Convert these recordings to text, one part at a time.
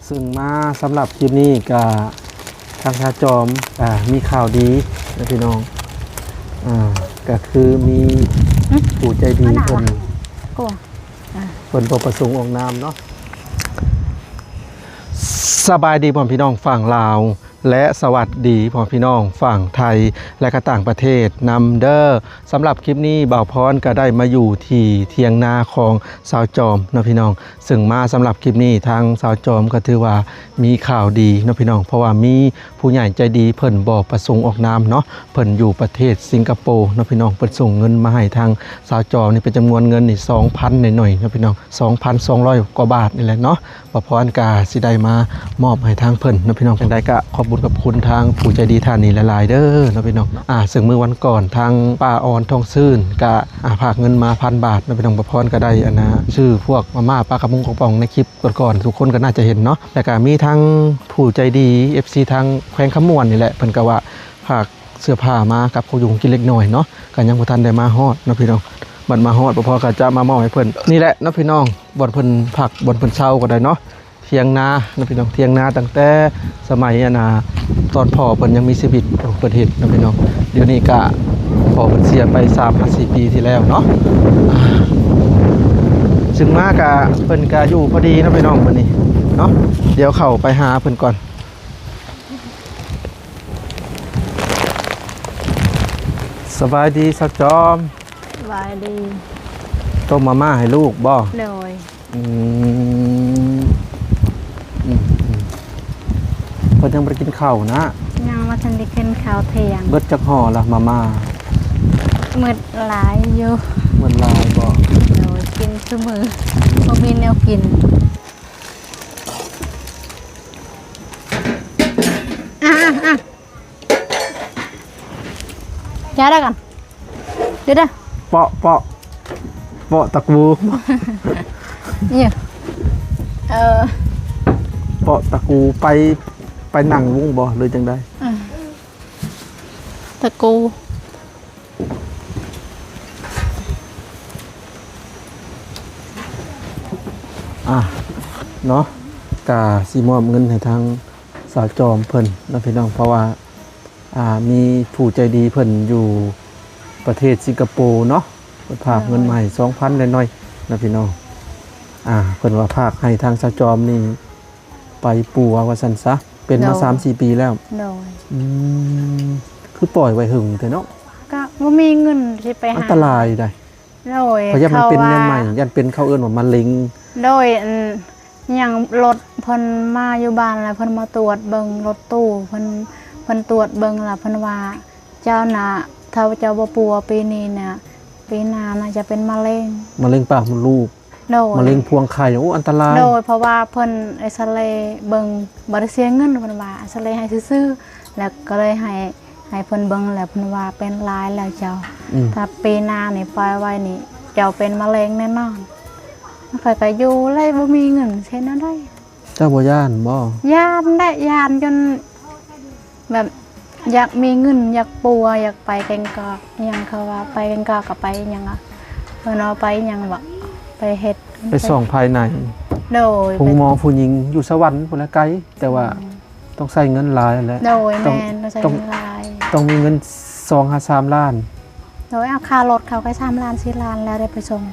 ເຊິ່ງມາສຳລັບຄລິບນີ້ກະ ທາງຊາວຈອມກະມີຂ່າວດີນະພີ່ນ້ອງ ອາ ກະຄືມີ ຫຶ ຜູ້ໃຈດີເພິ່ນ ໂກ ອາ ເພິ່ນບໍ່ປະສົງອອກນາມເນາະ. ສະບາຍດີພໍ່ແມ່ພີ່ນ້ອງຝັ່ງລາວ ແລະ ສະຫວັດດີພໍ່ແມ່ພີ່ນ້ອງຝັ່ງໄທ ແລະ ກະຕ່າງປະເທດນຳເດີ. ສຳລັບຄລິບນີ້ ບ່າວພອນກະໄດ້ມາຢູ່ທີ່ຖຽງນາຂອງຊາວຈອມເນາະພີ່ນ້ອງ. ເຊິ່ງມາສຳລັບຄລິບນີ້ ທາງຊາວຈອມກະຖືວ່າມີຂ່າວດີເນາະພີ່ນ້ອງ ເພາະວ່າມີຜູ້ໃຫຍ່ໃຈດີເພິ່ນບໍ່ປະສົງອອກນາມເນາະ ເພິ່ນຢູ່ປະເທດສິງກະໂປເນາະພີ່ນ້ອງ. ເພິ່ນສົ່ງເງິນມາໃຫ້ທາງຊາວຈອມນີ້ເປັນຈຳນວນເງິນນີ້ ສອງພັນ ໜ້ອຍໆເນາະພີ່ນ້ອງ ສອງພັນສອງຮ້ອຍກວ່າບາດນີ້ແຫຼະເນາະ. ບ່າວພອນກະຊິໄດ້ມາມອບໃຫ້ທາງເພິ່ນເນາະພີ່ນ້ອງ. ຈັ່ງໃດກະຂອບບຸນຂອບຄຸນທາງຜູ້ໃຈດີທ່ານນີ້ຫຼາຍໆເດີເນາະພີ່ນ້ອງ. ອາ ເຊິ່ງມື້ວັນກ່ອນທາງປ້າອອນທອງຊື່ນກະ ອາ ຝາກເງິນມາພັນບາດເນາະພີ່ນ້ອງ. ບ່າວພອນກະໄດ້ ອັນນ່າ ຊື້ພວກມາມ່າ ປາກະມົງກະປ໋ອງໃນຄລິບກ່ອນໆ ທຸກຄົນກະໜ້າຈະເຫັນເນາະ. ແລ້ວກະມີທັງຜູ້ໃຈດີ ເອັຟຊີ ທາງແຂວງຄຳມ່ວນນີ້ແຫຼະ ເພິ່ນກະວ່າຝາກເສື້ອຜ້າມາກັບຂອງຢູ່ຂອງກິນເລັກນ້ອຍເນາະ ກະຍັງບໍ່ທັນໄດ້ມາຮອດເນາະພີ່ນ້ອງ. ບັດມາຮອດ ພໍ່ພອນກະຈະມາມອບໃຫ້ເພິ່ນນີ້ແຫຼະເນາະພີ່ນ້ອງ. ບ່ອນເພິ່ນພັກ ບ່ອນເພິ່ນເຊົາກະໄດ້ເນາະ ຖຽງນາເນາະພີ່ນ້ອງ. ຖຽງນາຕັ້ງແຕ່ສະໄໝ ອັນນ່າ ຕອນພໍ່ເພິ່ນຍັງມີຊີວິດ ເພິ່ນເຮັດເນາະພີ່ນ້ອງ. ດຽວນີ້ກະພໍ່ເພິ່ນເສຍໄປສາມຫາສີ່ປີທີ່ແລ້ວເນາະ. ອາ ເຊິ່ງມາກະ ເພິ່ນກະຢູ່ພໍດີເນາະພີ່ນ້ອງ ມື້ນີ້ເນາະ. ດຽວເຂົ້າໄປຫາເພິ່ນກ່ອນ. ສະບາຍດີຊາວຈອມ. ສະບາຍດີ. ຕົ້ມມາມ່າໃຫ້ລູກບໍ່? ໂດຍ. ອືມ ອືມໆ ເພິ່ນຍັງບໍ່ໄດ້ກິນເຂົ້ານະ? ຍັງບໍ່ທັນໄດ້ກິນເຂົ້າທ່ຽງ. ເບິດຈັກຫໍ່ລະມາມ່າ? ໝົດຫຼາຍຢູ່. ໝົດຫຼາຍບໍ່? ໂດຍ ກິນຊຸມື້ ບໍ່ມີແນວກິນ. ອ່ະ ອ່ະ ອ່ະ ຢ່າໄດ້ກັນ ເດີ ເດີ ເປາະ ເປາະ ເປາະຕະກູ ອີ່ຫຍັງ ເອີ ເປາະຕະກູ ໄປ ໄປນັ່ງວົງບໍ່ ຫຼືຈັ່ງໃດ? ອືມ ຕະກູ ອ່ະ ເນາະ ກະຊິມອບເງິນໃຫ້ທາງ ສາວຈອມເພິ່ນເນາະພີ່ນ້ອງ ເພາະວ່າ ອ່າ ມີຜູ້ໃຈດີເພິ່ນຢູ່ປະເທດສິງກະໂປເນາະ ເພິ່ນຝາກເງິນມາໃຫ້ສອງພັນໜ້ອຍໆເນາະພີ່ນ້ອງ. ອ່າ ເພິ່ນວ່າຝາກໃຫ້ທາງສາວຈອມນີ້ໄປປົວວ່າຊັ້ນຊະ ເປັນມາສາມສີ່ປີແລ້ວ. ໂດຍ. ອືມ ຄືປ່ອຍໄວ້ຫຶງແທ້ເນາະ? ກະບໍ່ມີເງິນຊິໄປຫາ ອັນຕະລາຍໃດ໋. ໂດຍ ເຂົາຢ້ານມັນເປັນແນວໃໝ່ ຢ້ານເປັນ ເຂົາເອີ້ນວ່າມະເຮັງ. ໂດຍ ອັນຫຍັງ ລົດເພິ່ນມາຢູ່ບ້ານ ແລ້ວເພິ່ນມາຕວດເບິ່ງລົດຕູ້ ເພິ່ນ ເພິ່ນຕວດເບິ່ງ ແລ້ວເພິ່ນວ່າ ເຈົ້ານະ ຖ້າເຈົ້າບໍ່ປົວປີນີ້ນະ ປີໜ້ານະຈະເປັນມະເຮັງ ມະເຮັງປາກມົດລູກ. ໂດຍ ມະເຮັງພວງໄຂ່. ໂອ້ ອັນຕະລາຍ. ໂດຍ ເພາະວ່າເພິ່ນເອັກຊະເຣເບິ່ງ ບໍ່ໄດ້ເສຍເງິນ ເພິ່ນວ່າເອັກຊະເຣໃຫ້ຊື່ໆ ແລ້ວກໍເລີຍໃຫ້ ໃຫ້ເພິ່ນເບິ່ງແລ້ວ ເພິ່ນວ່າເປັນຫຼາຍແລ້ວເຈົ້າ. ອືມ ຖ້າປີໜ້ານີ້ປ່ອຍໄວ້ນີ້ ເຈົ້າເປັນມະເຮັງແນ່ນອນ. ຂ້ອຍກໍຢູ່ແລ້ວບໍ່ມີເງິນເຮັດແນວໃດ. ເຈົ້າບໍ່ຢ້ານບໍ່? ຢ້ານແຫຼະ ຢ້ານຈົນແບບຢາກມີເງິນ ຢາກປົວ ຢາກໄປແກງກອກ ອີ່ຫຍັງ ເຂົາວ່າໄປແກງກອກກໍໄປ ອີ່ຫຍັງ ເພິ່ນວ່າໄປ ອີ່ຫຍັງ ໄປເຮັດ ໄປສ່ອງພາຍໃນ. ໂດຍ ໂຮງໝໍຜູ້ຍິງຢູ່ສະຫວັນພຸ້ນແຫຼະ ໄກ ແຕ່ວ່າ ອືມ ຕ້ອງໃຊ້ເງິນຫຼາຍແຫຼະ. ໂດຍ ຕ້ອງ ແມ່ນ ຕ້ອງໃຊ້ເງິນຫຼາຍ ຕ້ອງມີເງິນສອງຫາສາມລ້ານ. ໂດຍ ເອົາຄ່າລົດເຂົາກໍສາມລ້ານ ສີ່ລ້ານ ແລ້ວໄດ້ໄປສົ່ງ.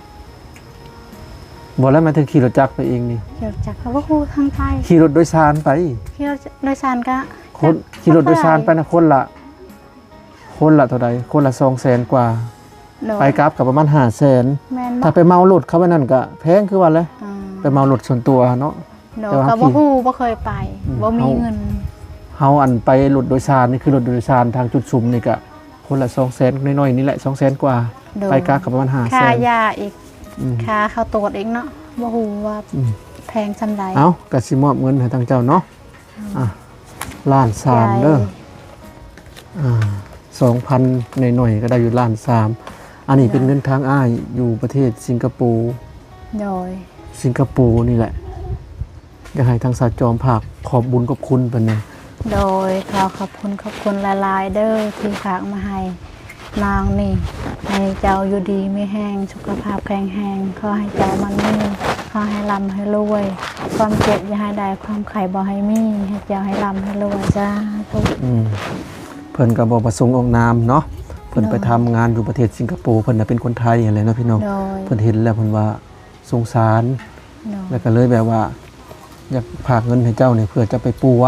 ບໍ່ ແລ້ວໝາຍເຖິງຂີ່ລົດຈັກໄປເອງນີ້? ຂີ່ລົດຈັກ ເຂົາບໍ່ຮູ້ທາງໄທ. ຂີ່ລົດໂດຍສານໄປ? ຂີ່ລົດໂດຍສານກະ ຄົນ ຂີ່ລົດໂດຍສານໄປນະ ຄົນລະ ຄົນລະເທົ່າໃດ? ຄົນລະສອງແສນກວ່າ. ໂດຍ ໄປກັບກໍປະມານຫ້າແສນ. ແມ່ນບໍ່? ຖ້າໄປເໝົາລົດເຂົາແບບນັ້ນກໍແພງຄືວ່າແຫຼະ. ອືມ ໄປເໝົາລົດສ່ວນຕົວເນາະ. ໂດຍ ແຕ່ວ່າ ກໍບໍ່ຮູ້ ບໍ່ເຄີຍໄປ ອືມ ບໍ່ມີເງິນ. ເຮົາ ເຮົາອັນໄປລົດໂດຍສານນີ້ ຄືລົດໂດຍສານທາງຈຸດຊຸມນີ້ກະຄົນລະສອງແສນໜ້ອຍໆນີ້ແຫຼະ ສອງແສນກວ່າ. ໂດຍ ໄປກັບກໍປະມານຫ້າແສນ. ຄ່າຢາອີກ. ອືມ ຄ່າເຂົ້າຕວດອີກເນາະ ບໍ່ຮູ້ວ່າ ອືມ ແພງສ່ຳໃດ. ເອົ້າ ກະຊິມອບເງິນໃຫ້ທາງເຈົ້າເນາະ. ອືມ ອ່ະ ລ້ານສາມເດີ. ອ່າ ສອງພັນໜ້ອຍໆ ກໍໄດ້ຢູ່ລ້ານສາມ. ອັນນີ້ເປັນເງິນທາງອ້າຍຢູ່ປະເທດສິງກະໂປ. ໂດຍ ສິງກະໂປນີ້ແຫຼະ. ຢາກໃຫ້ທາງສາວຈອມຝາກຂອບບຸນຂອບຄຸນເພິ່ນແດ່. ໂດຍ ຂໍຂອບຄຸນຂອບຄຸນຫຼາຍໆເດີ ທີ່ຝາກມາໃຫ້ນ້ອງນີ້ ໃຫ້ເຈົ້າຢູ່ດີມີແຮງ ສຸຂະພາບແຂງແຮງ ຂໍໃຫ້ເຈົ້າໝັ້ນມີ ຂໍໃຫ້ລ່ຳໃຫ້ລວຍ, ຄວາມເຈັບຢ່າໃຫ້ໄດ້, ຄວາມໄຂ້ບໍ່ໃຫ້ມີ, ໃຫ້ເຈົ້າໃຫ້ລ່ຳໃຫ້ລວຍ, ສາທຸ. ອືມ ເພິ່ນກໍບໍ່ປະສົງອອກນາມເນາະ, ເພິ່ນໄປທຳງານຢູ່ປະເທດສິງກະໂປ, ເພິ່ນນະເປັນຄົນໄທຫັ້ນແຫຼະເນາະພີ່ນ້ອງ. ໂດຍ ເພິ່ນເຫັນແລ້ວເພິ່ນວ່າສົງສານ, ໂດຍ ແລ້ວກໍເລີຍແບບວ່າ ຢາກຝາກເງິນໃຫ້ເຈົ້ານີ້ເພື່ອຈະໄປປົວ.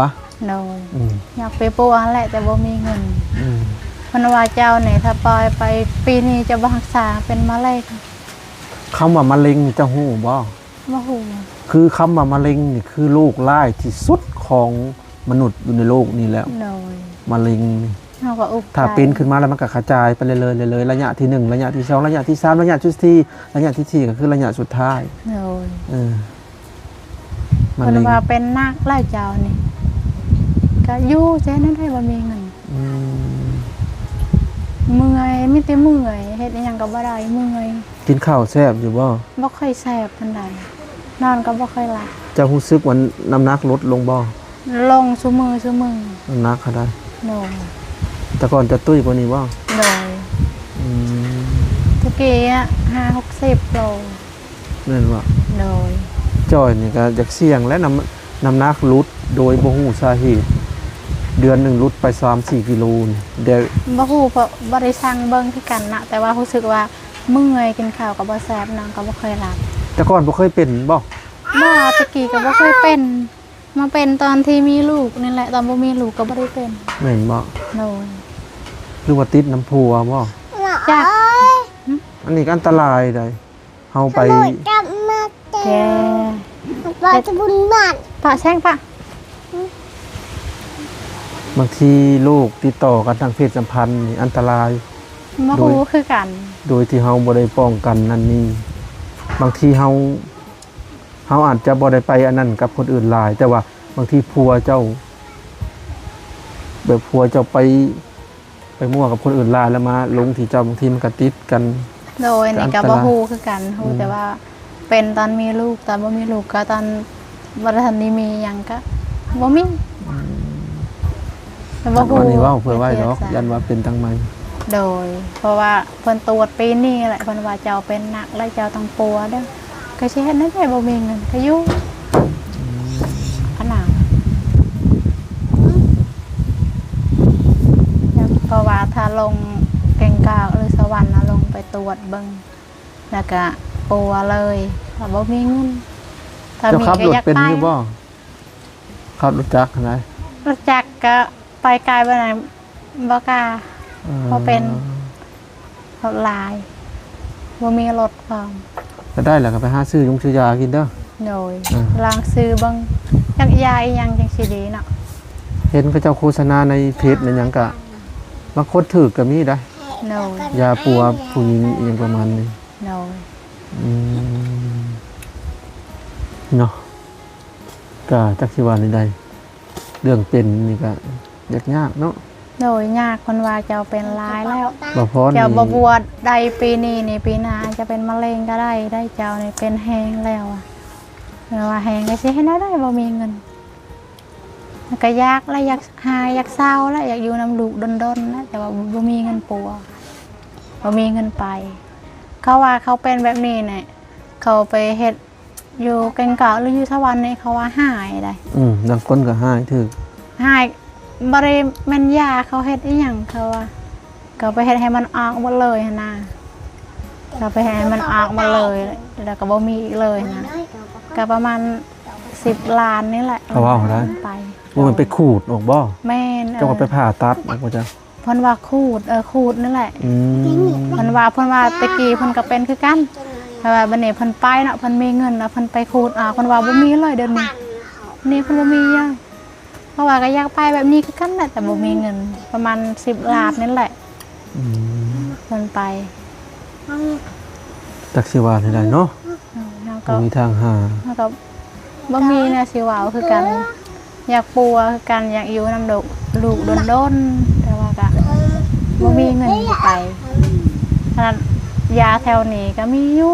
ໂດຍ ອືມ ຢາກໄປປົວຫັ້ນແຫຼະ ແຕ່ບໍ່ມີເງິນ. ອືມ ເພິ່ນວ່າເຈົ້ານີ້ຖ້າປ່ອຍໄປປີນີ້ຈະບໍ່ຮັກສາ ເປັນມະເລັງ. ຄຳວ່າມະເລັງນີ້ເຈົ້າຮູ້ບໍ່? ບໍ່ຮູ້. ຄືຄຳວ່າມະເລັງນີ້ຄືໂລກຮ້າຍທີ່ສຸດຂອງມະນຸດຢູ່ໃນໂລກນີ້ແລ້ວ. ໂດຍ ມະເລັງນີ້ ເຮົາກໍອຸກໃຈ. ຖ້າເປັນຂຶ້ນມາແລ້ວມັນກໍຂະຈາຍໄປເລື້ອຍໆ ເລື້ອຍໆ ໄລຍະທີໜຶ່ງ ໄລຍະທີສອງ ໄລຍະທີສາມ ໄລຍະທີສີ່ ໄລຍະທີສີ່ກໍຄືໄລຍະສຸດທ້າຍ. ໂດຍ ເອີ ມະເລັງ. ເພິ່ນວ່າເປັນໜັກຫຼາຍເຈົ້ານີ້ ກໍຢູ່ແຕ່ນັ້ນໄດ້ ບໍ່ມີເງິນ. ອືມ ເມື່ອຍ ມີແຕ່ເມື່ອຍ ເຮັດອີ່ຫຍັງກໍບໍ່ໄດ້ ເມື່ອຍ. ກິນເຂົ້າແຊບຢູ່ບໍ່? ບໍ່ຄ່ອຍແຊບປານໃດ ນອນກໍບໍ່ຄ່ອຍຫຼັບ. ເຈົ້າຮູ້ສຶກວ່ານ້ຳໜັກລົດລົງບໍ່? ລົງຊຸມື້ ຊຸມື້. ນ້ຳໜັກຫັ້ນໄດ໋? ໂດຍ. ແຕ່ກ່ອນເຈົ້າຕຸ້ຍກວ່ານີ້ບໍ່? ໂດຍ. ອືມ ແຕ່ກີ້ອະ ຫ້າຫົກສິບໂລ. ແມ່ນບໍ່? ໂດຍ. ຈ້ອຍນີ້ກໍຢາກສ່ຽງແຫຼະ ນ້ຳ ນ້ຳໜັກຫຼຸດໂດຍບໍ່ຮູ້ສາເຫດ, ເດືອນໜຶ່ງຫຼຸດໄປສາມສີ່ກິໂລນີ້ ແຕ່ບໍ່ຮູ້ ເພາະບໍ່ໄດ້ຊັ່ງເບິ່ງຄືກັນນະ, ແຕ່ວ່າຮູ້ສຶກວ່າເມື່ອຍ ກິນເຂົ້າກໍບໍ່ແຊບ ນອນກໍບໍ່ຄ່ອຍຫຼັບ. ແຕ່ກ່ອນບໍ່ເຄີຍເປັນບໍ່? ບໍ່, ແຕ່ກີ້ກໍບໍ່ເຄີຍເປັນ. ມາເປັນຕອນທີ່ມີລູກນີ້ແຫຼະ, ຕອນບໍ່ມີລູກກໍບໍ່ໄດ້ເປັນ. ແມ່ນບໍ່? ໂດຍ. ຫຼືວ່າຕິດນຳຜົວບໍ່? ຈັກ. ອັນນີ້ກໍອັນຕະລາຍໃດ໋. ເຮົາໄປ ແກ ປະແຊງປະ ບາງທີໂລກຕິດຕໍ່ກັນທາງເພດສຳພັນນີ້ອັນຕະລາຍ. ບໍ່ຮູ້ຄືກັນ. ໂດຍ ໂດຍທີ່ເຮົາບໍ່ໄດ້ປ້ອງກັນອັນນີ້. ບາງທີເຮົາ ເຮົາອາດຈະບໍ່ໄດ້ໄປອັນນັ້ນກັບຄົນອື່ນຫຼາຍ, ແຕ່ວ່າບາງທີຜົວເຈົ້າ ແບບຜົວເຈົ້າໄປ ໄປມົ່ວກັບຄົນອື່ນຫຼາຍ ແລ້ວມາລົງທີ່ເຈົ້າ, ບາງທີມັນກໍຕິດກັນ. ໂດຍ. ອັນນີ້ກໍບໍ່ຮູ້ຄືກັນ, ຮູ້ແຕ່ວ່າເປັນຕອນມີລູກ, ຕອນບໍ່ມີລູກກໍຕອນບໍ່ທັນໄດ້ມີຫຍັງກໍບໍ່ມີ. ອືມ ແຕ່ບໍ່ຮູ້. ອັນນີ້ເວົ້າເພື່ອໄວ້ດອກ, ຢ້ານວ່າເປັນທາງໃໝ່. ໂດຍ. ເພາະວ່າເພິ່ນຕວດປີນີ້ແຫຼະ, ເພິ່ນວ່າເຈົ້າເປັນໜັກແລ້ວ ເຈົ້າຕ້ອງປົວເດີ້. ກໍຊິເຮັດແນວໃດ ບໍ່ມີເງິນກໍຢູ່. ອືມ ອັນນັ້ນ ເພາະວ່າຖ້າລົງແກ່ງກາວ ຫຼື ສະຫວັນນະ ລົງໄປຕວດເບິ່ງ ແລ້ວກະປົວເລີຍ ວ່າບໍ່ມີເງິນ. ຖ້າມີກໍຢາກໄປ. ເຈົ້າຂັບລົດເປັນຢູ່ບໍ່? ຂັບລົດຈັກຫັ້ນນະ. ລົດຈັກກໍໄປໄກປານໃດ ບໍ່ກ້າ. ເອີ ບໍ່ເປັນ. ລົດຫຼາຍ ບໍ່ມີລົດພ້ອມ. ກໍໄດ້ແລ້ວ ກໍໄປຫາຊື້ຢົງຊື້ຢາກິນເດີ້. ໂດຍ. ເອີ ລອງຊື້ເບິ່ງ ຈັກຢາອີ່ຫຍັງຈັ່ງຊິດີເນາະ. ເຫັນເຂົາເຈົ້າໂຄສະນາໃນເຟສໃນຫຍັງ ກະບາງຄົນຖືກກໍມີໄດ໋. ໂດຍ. ຢາປົວຜູ້ຍິງອີ່ຫຍັງປະມານນີ້. ໂດຍ. ອືມ ເນາະ. ກະຈັກຊິວ່າແນວໃດ ເລື່ອງເປັນນີ້ກະ ຍາກຍາກເນາະ. ໂດຍ ຍາກ. ເພິ່ນວ່າເຈົ້າເປັນຫຼາຍແລ້ວ ບໍ່ພອນ ເຈົ້າບໍ່ບວດໄດ້ປີນີ້ນີ້ ປີໜ້າອາດຈະເປັນມະເຮັງກໍໄດ້ໄດ໋. ເຈົ້ານີ້ເປັນແຮງແລ້ວ ເພິ່ນວ່າແຮງ ກໍຊິເຮັດແນວໃດ ບໍ່ມີເງິນ. ແລ້ວກໍຢາກແຫຼະ ຢາກຫາຍ ຢາກເຊົາແຫຼະ ຢາກຢູ່ນຳລູກດົນໆ ແຫຼະ ແຕ່ວ່າບໍ່ມີເງິນປົວ ບໍ່ມີເງິນໄປ. ເຂົາວ່າເຂົາເປັນແບບນີ້ແຫຼະ ເຂົາໄປເຮັດ ຢູ່ແກ່ງກາວ ຫຼື ຢູ່ສະຫວັນນີ້ ເຂົາວ່າຫາຍໄດ໋. ອືມ ບາງຄົນກໍຫາຍ ຖືກຫາຍ ບໍ່ໄດ້ແມ່ນຢາເຂົາເຮັດອີ່ຫຍັງ ເຂົາວ່າ ເຂົາໄປເຮັດໃຫ້ມັນອອກໝົດເລີຍຫັ້ນນະ ເຂົາໄປເຮັດໃຫ້ມັນອອກໝົດເລີຍ ແລ້ວກໍບໍ່ມີອີກເລີຍຫັ້ນນະ ກໍປະມານສິບລ້ານນີ້ແຫຼະ ເຂົາເວົ້າໄດ້ໄປ. ບໍ່ແມ່ນໄປຂູດອອກບໍ່? ແມ່ນ. ເຈົ້າກໍໄປຜ່າຕັດອອກບໍ່? ເພິ່ນວ່າຂູດ ເອີ ຂູດນັ້ນແຫຼະ. ອືມ ເພິ່ນວ່າ ເພິ່ນວ່າແຕ່ກີ້ເພິ່ນກໍເປັນຄືກັນ ແຕ່ວ່າບັດນີ້ເພິ່ນໄປເນາະ ເພິ່ນມີເງິນແລ້ວ ເພິ່ນໄປຂູດອອກ ເພິ່ນວ່າບໍ່ມີເລີຍດຽວນີ້ ນີ້ເພິ່ນບໍ່ມີເລີຍ. ເພາະວ່າກໍຢາກໄປແບບນີ້ຄືກັນແຫຼະ ແຕ່ບໍ່ມີເງິນ ປະມານສິບລ້ານນີ້ແຫຼະ. ອືມ ເພິ່ນໄປ ຈັກຊິວ່າແນວໃດເນາະ. ເຮົາກໍບໍ່ມີທາງຫາ ເຮົາກໍບໍ່ມີແນວຊິເວົ້າຄືກັນ ຢາກປົວຄືກັນ ຢາກຢູ່ນຳລູກດົນໆ ແຕ່ວ່າກະບໍ່ມີເງິນໄປ. ຂະໜາດຢາແຖວນີ້ກໍມີຢູ່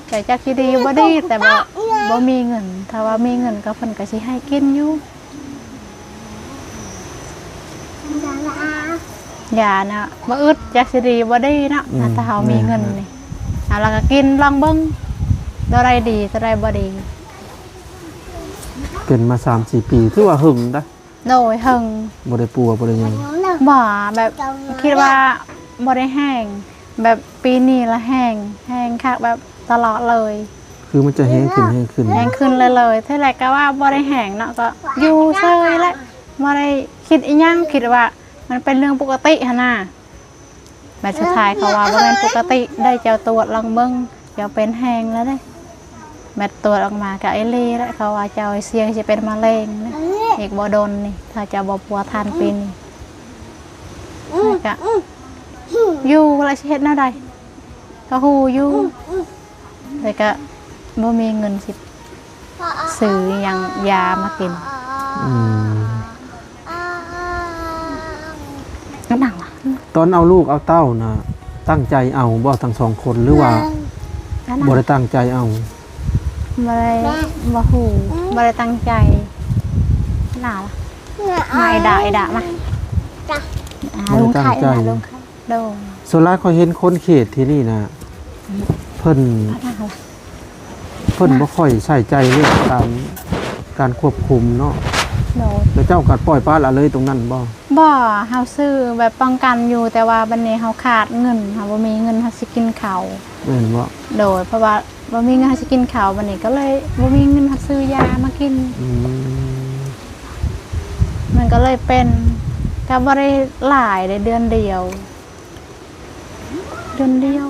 ແຕ່ຈັກຊິດີບໍ່ດີ ແຕ່ບໍ່ ບໍ່ມີເງິນ. ຖ້າວ່າມີເງິນກໍເພິ່ນກໍຊິໃຫ້ກິນຢູ່. ຢານະ ບໍ່ອຶດ ຈັກຊິດີບໍ່ດີເນາະ. ອືມ ຖ້າເຮົາມີເງິນນີ້ ແມ່ນ ເອົາ ແລ້ວກໍກິນລອງເບິ່ງ ຕົວໃດດີ ຕົວໃດບໍ່ດີ. ເປັນມາສາມສີ່ປີ ຖືວ່າເຫິງນະ. ໂດຍ ເຫິງ. ບໍ່ໄດ້ປົວ ບໍ່ໄດ້ຫຍັງ. ບໍ່ ແບບ ຄິດວ່າບໍ່ໄດ້ແຫ້ງ ແບບປີນີ້ລະແຫ້ງ ແຫ້ງຄັກ ແບບຕະຫຼອດເລີຍ. ຄືມັນຈະແຮງຂຶ້ນ ແຮງຂຶ້ນ ແຮງຂຶ້ນເລື້ອຍໆ. ທີແລກກະວ່າບໍ່ໄດ້ແຫ້ງເນາະ ກະຢູ່ເຊີຍແຫຼະ ບໍ່ໄດ້ຄິດອີ່ຫຍັງ ຄິດວ່າມັນເປັນເລື່ອງປົກກະຕິຫັ້ນນະ. ແບບສຸດທ້າຍເຂົາວ່າບໍ່ແມ່ນປົກກະຕິເດ້ ເຈົ້າຕວດລອງເບິ່ງ ເຈົ້າເປັນແຮງແລ້ວເດ້. ແບບຕວດອອກມາກະອີ່ຫຼີແຫຼະ ເຂົາວ່າເຈົ້າສ່ຽງຊິເປັນມະເຮັງເດ້ ອີກບໍ່ດົນນີ້ ຖ້າເຈົ້າບໍ່ປົວທັນປີນີ້. ແລ້ວກະຢູ່ແລ້ວຊິເຮັດແນວໃດ ກະຮູ້ຢູ່ ແຕ່ກະບໍ່ມີເງິນຊິຊື້ຫຍັງ ຢາມາກິນ. ອືມ ອັນນັ້ນລະ ຕອນເອົາລູກເອົາເຕົ້ານະ ຕັ້ງໃຈເອົາບໍ່ທັງສອງຄົນ ຫຼືວ່າ ອັນນັ້ນ ບໍ່ໄດ້ຕັ້ງໃຈເອົາ? ບໍ່ໄດ້ ບໍ່ຮູ້ ບໍ່ໄດ້ຕັ້ງໃຈ. ໜ້າລະ ມາ ເອດາ ເອດາ ມາ ອ່າ ບໍ່ໄດ້ຕັ້ງໃຈ ລຸງໄຂ່ ໂດຍ ສ່ວນຫຼາຍຂ້ອຍເຫັນຄົນເຂດທີ່ນີ້ນະ ເພິ່ນ ເພິ່ນບໍ່ຄ່ອຍໃສ່ໃຈເລື່ອງການ ການຄວບຄຸມເນາະ. ໂດຍ ແລ້ວເຈົ້າກໍປ່ອຍປະລະເລີຍຕົງນັ້ນບໍ່? ບໍ່ ເຮົາຊື້ແບບປ້ອງກັນຢູ່ ແຕ່ວ່າບັດນີ້ເຮົາຂາດເງິນ ເຮົາບໍ່ມີເງິນ ເຮົາຊິກິນເຂົ້າ ແມ່ນບໍ່? ໂດຍ ເພາະວ່າບໍ່ມີເງິນ ເຮົາຊິກິນເຂົ້າ ບັດນີ້ກໍເລີຍບໍ່ມີເງິນ ເຮົາຊື້ຢາມາກິນ. ອືມ ມັນກໍເລີຍເປັນ ກໍບໍ່ໄດ້ຫຼາຍເດ້ ເດືອນດຽວ. ເດືອນດຽວ.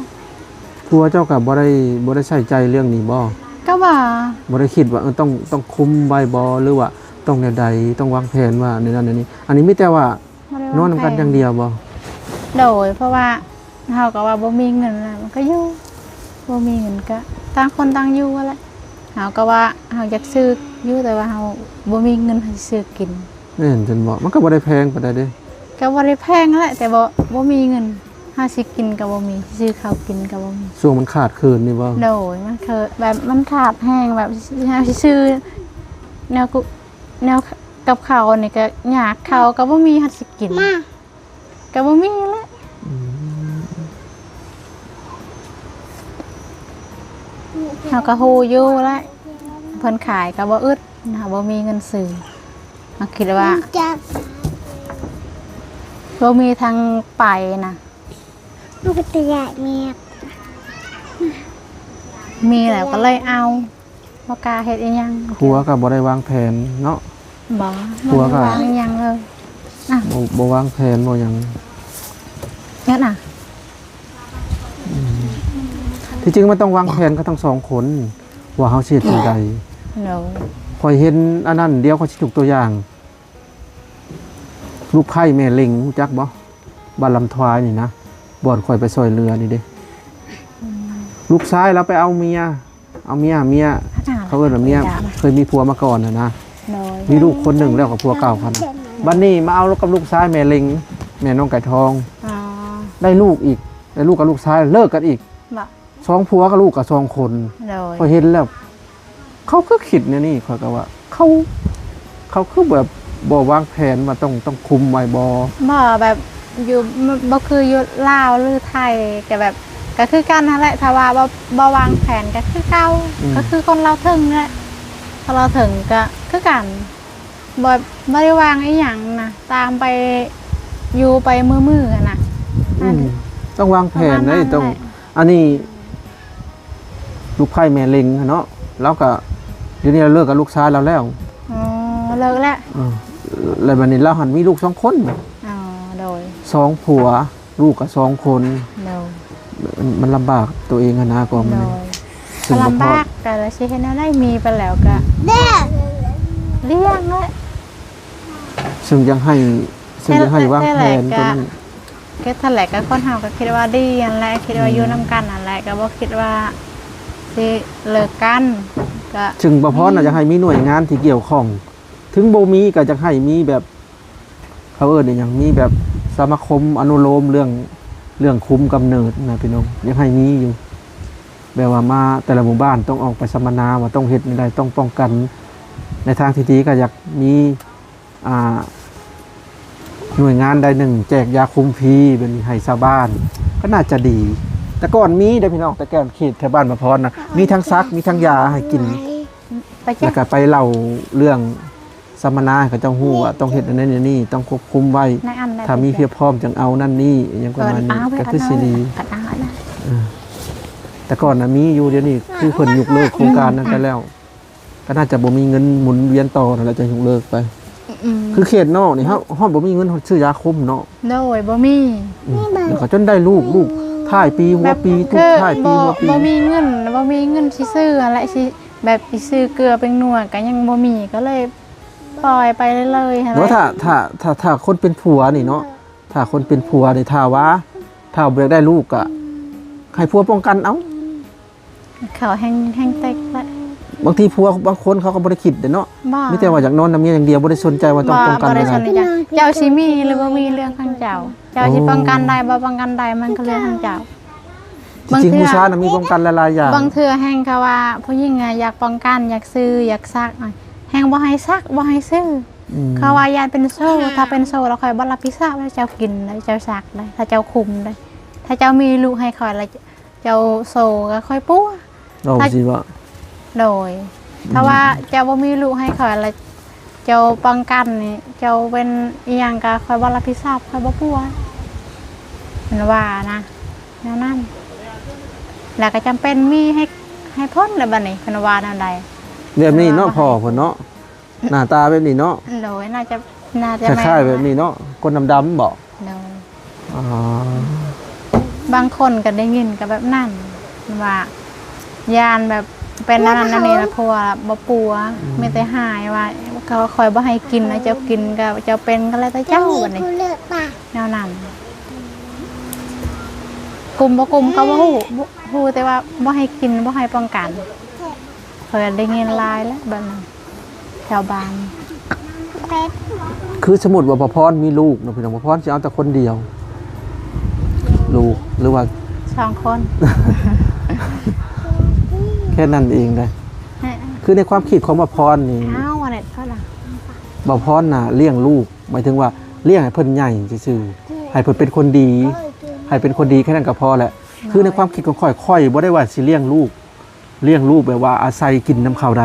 ຜົວເຈົ້າກໍບໍ່ໄດ້ ບໍ່ໄດ້ໃສ່ໃຈເລື່ອງນີ້ບໍ່? ກໍວ່າ ບໍ່ໄດ້ຄິດວ່າ ເອີ ຕ້ອງ ຕ້ອງຄຸມໄວ້ບໍ່ ຫຼືວ່າຕ້ອງແນວໃດ ຕ້ອງວາງແຜນວ່າແນວນັ້ນແນວນີ້? ອັນນີ້ມີແຕ່ວ່າ ບໍ່ໄດ້ວາງແຜນ ນອນນຳກັນຢ່າງດຽວບໍ່? ໂດຍ ເພາະວ່າເຮົາກໍວ່າບໍ່ມີເງິນແລ້ວ ມັນກໍຢູ່ ບໍ່ມີເງິນກໍຕ່າງຄົນຕ່າງຢູ່ຫັ້ນແຫຼະ. ເຮົາກໍວ່າເຮົາຢາກຊື້ຢູ່ ແຕ່ວ່າເຮົາບໍ່ມີເງິນ ເຮົາຊິຊື້ກິນ. ແມ່ນຊັ້ນບໍ່? ມັນກໍບໍ່ໄດ້ແພງປານໃດເດ້. ກໍບໍ່ໄດ້ແພງແຫຼະ ແຕ່ບໍ່ ບໍ່ມີເງິນ ເຮົາຊິກິນກໍບໍ່ມີ ຊິຊື້ເຂົ້າກິນກໍບໍ່ມີ. ຊ່ວງມັນຂາດເຂີນນີ້ບໍ່? ໂດຍ ມັນເຂີນ ແບບມັນຂາດແຮງ ແບບເຮົາຊິຊື້ແນວ ແນວກັບເຂົ້ານີ້ກໍຍາກ ເຂົ້າກໍບໍ່ມີ ເຮົາຊິກິນ ກໍບໍ່ມີແຫຼະ. ອືມ ເຮົາກໍຮູ້ຢູ່ແຫຼະ ເພິ່ນຂາຍກໍບໍ່ອຶດນະ ບໍ່ມີເງິນຊື້. ເຮົາຄິດວ່າ ບໍ່ມີທາງໄປນະ ມັນກໍຈະຢາກແຍກ ມີແລ້ວກໍເລີຍເອົາ ບໍ່ກ້າເຮັດອີ່ຫຍັງ. ຜົວກໍບໍ່ໄດ້ວາງແຜນເນາະ? ບໍ່ ບໍ່ໄດ້ວາງອີ່ຫຍັງເລີຍ. ອ່ະ ບໍ່ ບໍ່ວາງແຜນບໍ່ຫຍັງ ນັ້ນນະ. ອືມ ທີ່ຈິງມັນຕ້ອງວາງແຜນກັນທັງສອງຄົນ ວ່າເຮົາຊິເຮັດຈັ່ງໃດ. ໂດຍ ຂ້ອຍເຫັນອັນນັ້ນ ດຽວຂ້ອຍຊິຍົກຕົວຢ່າງ ລູກໃພ້ແມ່ເລັງ ຮູ້ຈັກບໍ່? ບ້ານລຳທວາຍນີ້ນະ ບ່ອນຂ້ອຍໄປຊ່ອຍເຫຼືອນີ້ເດ້. ອືມ ລູກຊາຍລາວໄປເອົາເມຍ ເອົາເມຍ ເມຍ ອ່າ ເຂົາເອີ້ນວ່າເມຍ ເຄີຍມີຜົວມາກ່ອນຫັ້ນນະ. ໂດຍ ມີລູກຄົນໜຶ່ງແລ້ວກັບຜົວເກົ່າຫັ້ນນະ. ບັດນີ້ມາເອົາກັບລູກຊາຍແມ່ເລັງ ແມ່ນ້ອງໄກ່ທອງ. ອໍ ໄດ້ລູກອີກ ໄດ້ລູກກັບລູກຊາຍ ເລີກກັນອີກ. ບໍ່ ສອງຜົວກັບລູກກໍສອງຄົນ. ໂດຍ ຂ້ອຍເຫັນແລ້ວ ເຂົາຄືຄິດແນວນີ້ ຂ້ອຍກໍວ່າ ເຂົາ ເຂົາຄືແບບບໍ່ວາງແຜນວ່າຕ້ອງ ຕ້ອງຄຸມໄວ້ບໍ່? ບໍ່ ແບບຢູ່ ບໍ່ ບໍ່ຄືຢູ່ລາວຫຼືໄທ ກໍແບບ ກໍຄືກັນຫັ້ນແຫຼະ. ຖ້າວ່າບໍ່ ບໍ່ວາງແຜນກໍຄືເກົ່າ. ອືມ ກໍຄືຄົນລາວເທິງແຫຼະ ຄົນລາວເທິງກໍຄືກັນ ບໍ່ ບໍ່ໄດ້ວາງອີ່ຫຍັງນະ ຕາມໄປ ຢູ່ໄປມື້ໆຫັ້ນນະ. ອືມ ອັນ ຕ້ອງວາງແຜນເດ້ ປະມານນັ້ນແຫຼະ ຕ້ອງ ອັນນີ້ ລູກໃພ້ແມ່ເລັງຫັ້ນເນາະ ລາວກໍ ດຽວນີ້ລາວເລີກກັບລູກຊາຍລາວແລ້ວ. ອໍ ເລີກແລ້ວ. ເອີ ແລ້ວບັດນີ້ລາວຫັ້ນມີລູກສອງຄົນ. ອໍ ໂດຍ ສອງຜົວ ລູກກໍສອງຄົນ. ໂດຍ ມັນ ມັນລຳບາກຕົວເອງຫັ້ນນະ ກໍມັນ ໂດຍ ກໍລຳບາກ ກໍລະຊິເຮັດແນວໃດ ມີໄປແລ້ວກໍລ້ຽງແຫຼະ. ເຊິ່ງຢາກໃຫ້ ເຊິ່ງຢາກໃຫ້ວາງແຜນຕົວນັ້ນ. ເຮັດຊັ້ນແຫຼະ ກໍຄົນເຮົາກໍຄິດວ່າດີຫັ້ນແຫຼະ ຄິດວ່າ ອືມ ຢູ່ນຳກັນຫັ້ນແຫຼະ ກໍບໍ່ຄິດວ່າຊິເລີກກັນ. ກໍເຊິ່ງບ່າວພອນນະ ອືມ ຢາກໃຫ້ມີໜ່ວຍງານທີ່ກ່ຽວຂ້ອງ ເຖິງບໍ່ມີກໍຢາກໃຫ້ມີແບບ ເຂົາເອີ້ນອີ່ຫຍັງ ມີແບບສະມາຄົມອະນຸໂລມເລື່ອງ ເລື່ອງຄຸມກຳເນີດນະພີ່ນ້ອງ ຢາກໃຫ້ມີຢູ່ ແບບວ່າມາແຕ່ລະໝູ່ບ້ານຕ້ອງອອກໄປສຳມະນາວ່າຕ້ອງເຮັດແນວໃດ ຕ້ອງປ້ອງກັນ. ໃນທາງທີ່ດີກໍຢາກມີ ອ່າ ໜ່ວຍງານໃດໜຶ່ງແຈກຢາຄຸມຟຣີແບບນີ້ໃຫ້ຊາວບ້ານ ກໍໜ້າຈະດີ. ແຕ່ກ່ອນມີເດ້ພີ່ນ້ອງ ແຕ່ກ່ອນເຂດແຖວບ້ານພະພອນນະ ມີທັງສັກ ມີທັງຢາໃຫ້ກິນ ໄປເຈັບ ແລ້ວກໍໄປເລົ່າເລື່ອງສຳມະນາໃຫ້ເຂົາເຈົ້າຮູ້ວ່າຕ້ອງເຮັດອັນນັ້ນອັນນີ້ ຕ້ອງຄວບຄຸມໄວ້ ໃນອັນນັ້ນ ຖ້າມີພຽບພ້ອມຈັ່ງເອົານັ້ນນີ້ ອີ່ຫຍັງປະມານນີ້ ເອີ້ນ ກໍຄືຊິດີ ເອີ້ນ ເອີ ແຕ່ກ່ອນນະມີຢູ່ ດຽວນີ້ຄືເພິ່ນຍົກເລີກໂຄງການນັ້ນໄປແລ້ວ ກໍໜ້າຈະບໍ່ມີເງິນໝູນວຽນຕໍ່ນັ້ນແຫຼະ ຈຶ່ງຍົກເລີກໄປ. ອືມ ຄືເຂດນອກນີ້ ເຮົາ ເຮົາບໍ່ມີເງິນຮອດຊື້ຢາຄຸມເນາະ. ໂດຍ ບໍ່ມີ. ອືມ ແລ້ວກໍຈົນໄດ້ລູກ ລູກທ້າຍປີຫົວປີ ແບບ ລູກທ້າຍປີຫົວປີ ບໍ່ມີເງິນ ບໍ່ມີເງິນຊິຊື້ຫັ້ນແຫຼະ ຊິ ແບບຊິຊື້ເກືອແປ້ງນົວກໍຍັງບໍ່ມີ ກໍເລີຍປ່ອຍໄປເລີຍໆ ຫັ້ນແຫຼະ. ບໍ່ ຖ້າ ຖ້າ ຖ້າ ຖ້າຄົນເປັນຜົວນີ້ເນາະ ຖ້າຄົນເປັນຜົວນີ້ ຖ້າວ່າ ຖ້າບໍ່ຢາກໄດ້ລູກກໍໃຫ້ຜົວປ້ອງກັນເອົາ. ເຂົາແຮ່ງ ແຮ່ງເຕັກແຫຼະ. ບາງທີຜົວບາງຄົນເຂົາກໍບໍ່ໄດ້ຄິດເດ້ເນາະ ບໍ່ ມີແຕ່ວ່າຢາກນອນນຳເມຍຢ່າງດຽວ ບໍ່ໄດ້ສົນໃຈວ່າຕ້ອງປ້ອງກັນ ບໍ່ໄດ້ສົນໃຈ ເຈົ້າຊິມີຫຼືບໍ່ມີເລື່ອງຂອງເຈົ້າ ເຈົ້າຊິປ້ອງກັນໄດ້ບໍ່ປ້ອງກັນໄດ້ ມັນກໍເລື່ອງຂອງເຈົ້າ. ໂອ້ ຈິງໆ ຜູ້ຊາຍນະມີປ້ອງກັນຫຼາຍໆຢ່າງ ບາງເທື່ອແຮ່ງເຂົາວ່າຜູ້ຍິງອະຢາກປ້ອງກັນ ຢາກຊື້ ຢາກສັກ ແຮ່ງບໍ່ໃຫ້ສັກ ບໍ່ໃຫ້ຊື້ ອືມ ເຂົາວ່າຢ້ານເປັນໂສ້ ຖ້າເປັນໂສ້ແລ້ວຂ້ອຍບໍ່ຮັບຜິດຊອບ ແລ້ວເຈົ້າກິນໄດ້ ເຈົ້າສັກໄດ້ ຖ້າເຈົ້າຄຸມໄດ້ ຖ້າເຈົ້າມີລູກໃຫ້ຂ້ອຍແລ້ວ ເຈົ້າໂສກໍຄ່ອຍປົວ ເວົ້າ ຖ້າ ຊິວ່າ ໂດຍ ອືມ ຖ້າວ່າເຈົ້າບໍ່ມີລູກໃຫ້ຂ້ອຍ ແລ້ວເຈົ້າປ້ອງກັນນີ້ ເຈົ້າເປັນອີ່ຫຍັງກໍຂ້ອຍບໍ່ຮັບຜິດຊອບ ຂ້ອຍບໍ່ປົວ ເພິ່ນວ່ານະ ແນວນັ້ນ ແລ້ວກໍຈຳເປັນມີໃຫ້ ໃຫ້ເພິ່ນແລ້ວບັດນີ້ ເພິ່ນວ່າແນວໃດ ແບບນີ້ເນາະ ເພິ່ນວ່າ ພໍ່ເພິ່ນເນາະ. ໜ້າຕາແບບນີ້ເນາະ ໂດຍ ໜ້າຈະ ໜ້າຈະ ຄ້າຍໆ ແບບນີ້ເນາະ ຄົນດຳໆ ບໍ? ໂດຍ ອໍ ບາງຄົນກໍໄດ້ຍິນກໍແບບນັ້ນ ວ່າຢ້ານແບບເປັນອັນນັ້ນອັນນີ້ ແລ້ວຜົວບໍ່ປົວ ອືມ ມີແຕ່ຫາຍວ່າ ເຂົາ ຂ້ອຍບໍ່ໃຫ້ກິນ ແລ້ວເຈົ້າກິນກໍເຈົ້າເປັນກໍແລ້ວແຕ່ເຈົ້າ ບັດນີ້ ແນວນັ້ນ ກຸມບໍ່ກຸມກໍບໍ່ຮູ້ ຮູ້ແຕ່ວ່າບໍ່ໃຫ້ກິນ ບໍ່ໃຫ້ປ້ອງກັນ ຂ້ອຍໄດ້ຍິນຫຼາຍແລ້ວແບບນັ້ນ ແຖວບ້ານ ຄືສົມມຸດວ່າພະພອນມີລູກເນາະພີ່ນ້ອງ ພະພອນຊິເອົາແຕ່ຄົນດຽວ ລູກ ຫຼືວ່າສອງຄົນ ແຄ່ນັ້ນເອງເດ້. ຄືໃນຄວາມຄິດຂອງພະພອນນີ້ ອ້າວ ອັນນັ້ນເທົ່ານັ້ນ ພະພອນນະລ້ຽງລູກ ໝາຍເຖິງວ່າລ້ຽງໃຫ້ເພິ່ນໃຫຍ່ຊື່ໆ ໃຫ້ເພິ່ນເປັນຄົນດີ ໃຫ້ເປັນຄົນດີແຄ່ນັ້ນກໍພໍແຫຼະ. ຄືໃນຄວາມຄິດຂອງຂ້ອຍ ຂ້ອຍບໍ່ໄດ້ວ່າຊິລ້ຽງລູກ ລ້ຽງລູກແບບວ່າອາໄສກິນນຳເຂົາໃດ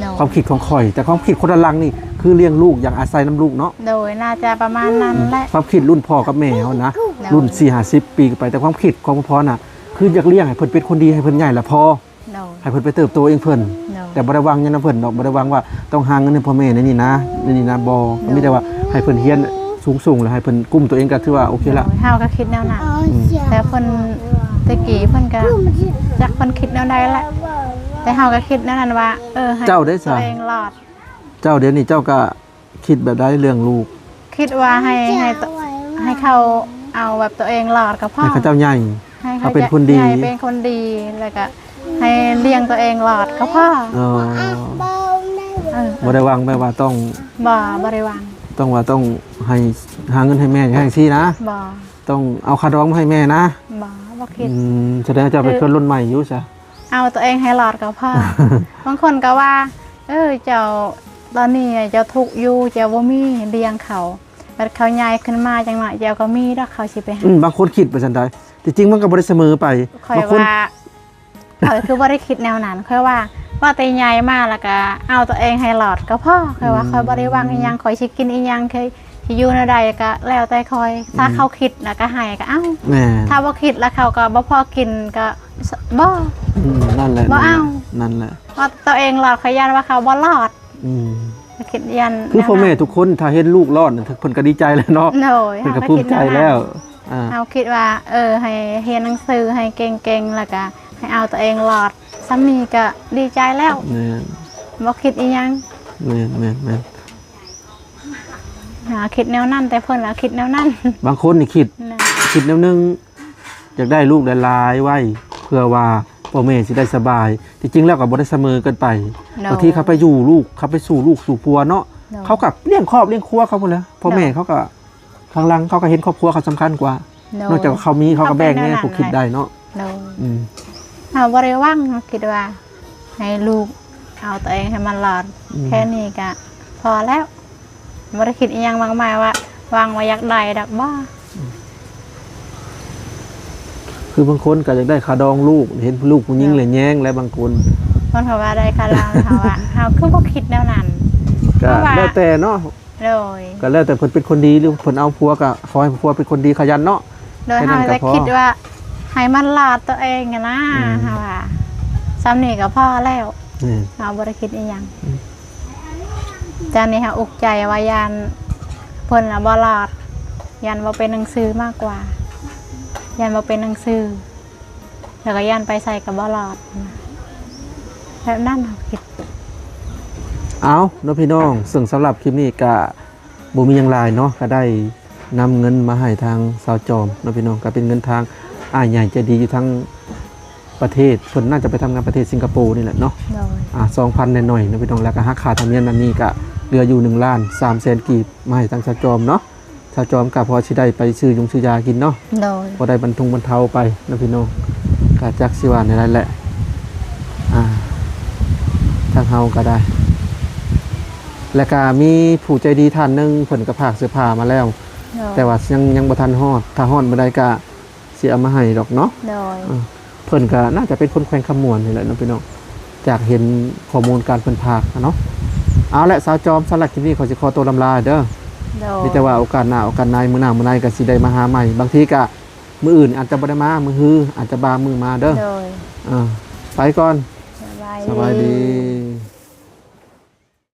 ໂດຍ ຄວາມຄິດຂອງຂ້ອຍ ແຕ່ຄວາມຄິດຄົນລະຫຼັງນີ້ ຄືລ້ຽງລູກຢາກອາໄສນຳລູກເນາະ ໂດຍ ໜ້າຈະປະມານນັ້ນແຫຼະ ອືມ ຄວາມຄິດລຸ້ນພໍ່ກັບແມ່ເຮົານະ ໂດຍ ລຸ້ນສີ່ຫ້າສິບປີຂຶ້ນໄປ ແຕ່ຄວາມຄິດຂອງພໍ່ນະ ຄືຢາກລ້ຽງໃຫ້ເພິ່ນເປັນຄົນດີ ໃຫ້ເພິ່ນໃຫຍ່ລະພໍ ໂດຍ ໃຫ້ເພິ່ນໄປເຕີບໂຕເອງເພິ່ນ ໂດຍ ແຕ່ບໍ່ໄດ້ຫວັງຫຍັງນຳເພິ່ນດອກ ບໍ່ໄດ້ຫວັງວ່າຕ້ອງຫາເງິນໃຫ້ພໍ່ແມ່ໃນນີ້ນະ ໃນນີ້ນະ ບໍ່ ໂດຍ ມີແຕ່ວ່າໃຫ້ເພິ່ນຮຽນສູງໆ ແລ້ວໃຫ້ເພິ່ນກຸ້ມຕົວເອງກໍຖືວ່າໂອເຄລະ ໂດຍ ເຮົາກໍຄິດແນວນັ້ນ ອືມ ແຕ່ເພິ່ນ ແຕ່ກີ້ເພິ່ນກໍຈັກເພິ່ນຄິດແນວໃດແຫຼະ ແຕ່ເຮົາກໍຄິດແນວນັ້ນວ່າ ເອີ ໃຫ້ ເຈົ້າໄດ້ຊະ ຕົວເອງລອດ ເຈົ້າດຽວນີ້ເຈົ້າກໍຄິດແບບໃດເລື່ອງລູກ? ຄິດວ່າໃຫ້ ໃຫ້ ໃຫ້ເຂົາເອົາແບບຕົວເອງລອດກໍພໍ ໃຫ້ເຂົາເຈົ້າໃຫຍ່ ໃຫ້ເຂົາເປັນຄົນດີ ໃຫ້ເປັນຄົນດີ ແລ້ວກໍໃຫ້ລ້ຽງຕົວເອງລອດກໍພໍ ອໍ ເອີ ບໍ່ໄດ້ຫວັງແບບວ່າຕ້ອງ ບໍ່ ບໍ່ໄດ້ຫວັງ ຕ້ອງວ່າຕ້ອງໃຫ້ ຫາເງິນໃຫ້ແມ່ຈັ່ງຊີ້ນະ ບໍ່ ຕ້ອງເອົາຄ່າດອງມາໃຫ້ແມ່ນະ ບໍ່ ບໍ່ຄິດ ອືມ ສະແດງວ່າເຈົ້າເປັນຄົນລຸ້ນໃໝ່ຢູ່ຊະ ເອົາຕົວເອງໃຫ້ລອດກໍພໍ ບາງຄົນກໍວ່າ ເອີ ເຈົ້າ ຕອນນີ້ເຈົ້າທຸກຢູ່ ເຈົ້າບໍ່ມີລ້ຽງເຂົາ ບັດເຂົາໃຫຍ່ຂຶ້ນມາຈັກໜ້ອຍ ເຈົ້າກໍມີດອກ ເຂົາຊິໄປຫາ ອືມ ບາງຄົນຄິດໄປຊັ້ນໃດ ທີ່ຈິງມັນກໍບໍ່ໄດ້ສະເໝີໄປ ຂ້ອຍວ່າ ບາງຄົນ ຂ້ອຍຄືບໍ່ໄດ້ຄິດແນວນັ້ນ ຂ້ອຍວ່າ ວ່າແຕ່ໃຫຍ່ມາແລ້ວກໍເອົາຕົວເອງໃຫ້ລອດກໍພໍ ຂ້ອຍວ່າ ອືມ ຂ້ອຍບໍ່ໄດ້ຫວັງອີ່ຫຍັງ ຂ້ອຍຊິກິນອີ່ຫຍັງ ຂ້ອຍຊິຢູ່ແນວໃດກໍແລ້ວແຕ່ຂ້ອຍ ຖ້າ ອືມ ເຂົາຄິດນະກໍໃຫ້ກໍເອົາ ແມ່ນ ຖ້າບໍ່ຄິດລະເຂົາກໍບໍ່ພໍກິນກໍບໍ່ ອືມ ນັ້ນແຫຼະ ບໍ່ເອົາ ນັ້ນແຫຼະ ເພາະຕົວເອງລອດ ຂ້ອຍຢ້ານວ່າເຂົາບໍ່ລອດ ອືມ ຄິດຢ້ານ ຄືພໍ່ແມ່ທຸກຄົນຖ້າເຫັນລູກລອດນະ ເພິ່ນກໍດີໃຈແລ້ວເນາະ ໂດຍ ເພິ່ນກໍພູມໃຈແລ້ວ ເຮົາຄິດວ່າ ເອີ ໃຫ້ຮຽນໜັງສືໃຫ້ເກັ່ງໆ ແລ້ວກໍໃຫ້ເອົາຕົວເອງລອດ ສ່ຳນີ້ກໍດີໃຈແລ້ວ ແມ່ນ ບໍ່ຄິດອີ່ຫຍັງ ແມ່ນໆໆ ຫາຄິດແນວນັ້ນ ແຕ່ເພິ່ນລະຄິດແນວນັ້ນ ບາງຄົນນີ້ຄິດ ນະ ຄິດແນວໜຶ່ງ ຢາກໄດ້ລູກຫຼາຍໆໄວ້ ເພື່ອວ່າພໍ່ແມ່ຊິໄດ້ສະບາຍ ທີ່ຈິງແລ້ວກໍບໍ່ໄດ້ສະເໝີເກີນໄປ ໂດຍ ບາງທີເຂົາໄປຢູ່ລູກ ເຂົາໄປສູ່ລູກສູ່ຜົວເນາະ ໂດຍ ເຂົາກໍລ້ຽງຄອບລ້ຽງຄົວເຂົາພຸ້ນແຫຼະ ພໍ່ແມ່ ໂດຍ ເຂົາກໍ ຂ້າງຫຼັງເຂົາກໍເຫັນຄອບຄົວເຂົາສຳຄັນກວ່າ ໂດຍ ນອກຈາກວ່າເຂົາມີ ເຂົາກໍແບ່ງແດ່ ເຂົາເປັນແນວນັ້ນແຫຼະ ຜູ້ຄິດໄດ້ເນາະ ໂດຍ ອືມ ເຮົາບໍ່ໄດ້ຫວັງ ເຮົາຄິດວ່າໃຫ້ລູກເອົາຕົວເອງໃຫ້ມັນລອດ ອືມ ແຄ່ນີ້ກໍພໍແລ້ວ ບໍ່ໄດ້ຄິດອີ່ຫຍັງມາກມາຍວ່າ ຫວັງວ່າຢາກໄດ້ດອກ ບໍ່ ອືມ ຄືບາງຄົນກໍຢາກໄດ້ຄ່າດອງລູກ ເຫັນລູກຜູ້ຍິງແລ້ວແຍງ ແລະບາງຄົນ ເພິ່ນກໍວ່າໄດ້ຄ່າດອງ ເຮົາວ່າ ເຮົາຄືບໍ່ຄິດແນວນັ້ນ ກໍ ເພາະວ່າ ແລ້ວແຕ່ເນາະ ໂດຍ ກໍແລ້ວແຕ່ເພິ່ນເປັນຄົນດີ ຫຼືເພິ່ນເອົາຜົວ ກໍຂໍໃຫ້ຜົວເປັນຄົນດີຂະຫຍັນເນາະ ໂດຍ ແຄ່ນັ້ນກໍພໍ ເຮົາຈະຄິດວ່າໃຫ້ມັນລອດຕົວເອງຫັ້ນນະ ອືມ ເຮົາວ່າສ່ຳນີ້ກໍພໍແລ້ວ ແມ່ນ ເຮົາບໍ່ໄດ້ຄິດອີ່ຫຍັງ ອືມ ຈາກນີ້ເຮົາອຸກໃຈວ່າຢ້ານເພິ່ນລະບໍ່ລອດ ຢ້ານບໍ່ເປັນໜັງສືມາກກວ່າ ຢ້ານບໍ່ເປັນໜັງສື ແລ້ວກໍຢ້ານໄປໃສກໍບໍ່ລອດ ແບບນັ້ນເຮົາຄິດ ເອົາເນາະພີ່ນ້ອງ ເຊິ່ງສຳລັບຄລິບນີ້ກະບໍ່ມີຫຍັງຫຼາຍເນາະ ກະໄດ້ນຳເງິນມາໃຫ້ທາງສາວຈອມເນາະພີ່ນ້ອງ ກະເປັນເງິນທາງອ້າຍໃຫຍ່ໃຈດີຢູ່ທາງປະເທດ ເພິ່ນໜ້າຈະໄປທຳງານປະເທດສິງກະໂປນີ້ແຫຼະເນາະ ໂດຍ ອ່າ ສອງພັນໜ້ອຍໆເນາະພີ່ນ້ອງ ແລ້ວກະຫັກຄ່າທຳນຽມອັນນີ້ກະເຫຼືອຢູ່ໜຶ່ງລ້ານສາມແສນກີບ ມາໃຫ້ທາງສາວຈອມເນາະ ສາວຈອມກໍພໍຊິໄດ້ໄປຊື້ຢຸງຊື້ຢາກິນເນາະ ໂດຍ ພໍໄດ້ບັນທຸງບັນເທົາໄປເນາະພີ່ນ້ອງ ກໍຈັກຊິວ່າແນວໃດແຫຼະ ອ່າ ທາງເຮົາກໍໄດ້ ແລ້ວກໍມີຜູ້ໃຈດີທ່ານໜຶ່ງ ເພິ່ນກໍຝາກເສື້ອຜ້າມາແລ້ວ ໂດຍ ແຕ່ວ່າຍັງ ຍັງບໍ່ທັນຮອດ ຖ້າຮອດມື້ໃດກໍຊິເອົາມາໃຫ້ດອກເນາະ ໂດຍ ເອີ ເພິ່ນກໍໜ້າຈະເປັນຄົນແຂວງຄຳມ່ວນນີ້ແຫຼະເນາະພີ່ນ້ອງ ຈາກເຫັນຂໍ້ມູນການເພິ່ນຝາກເນາະ ເອົາແຫຼະ ສາວຈອມ ສຳລັບຄລິບນີ້ຂໍຊິຂໍຕົວລຳລາເດີ ໂດຍ ມີແຕ່ວ່າໂອກາດໜ້າໂອກາດໃນ ມື້ໜ້າມື້ໃນກໍຊິໄດ້ມາຫາໃໝ່ ບາງທີກໍມື້ອື່ນອາດຈະບໍ່ໄດ້ມາ ມື້ຮືອາດຈະບາງມື້ມາເດີ ໂດຍ ເອີ ໄປກ່ອນ ສະບາຍດີ ສະບາຍດີ.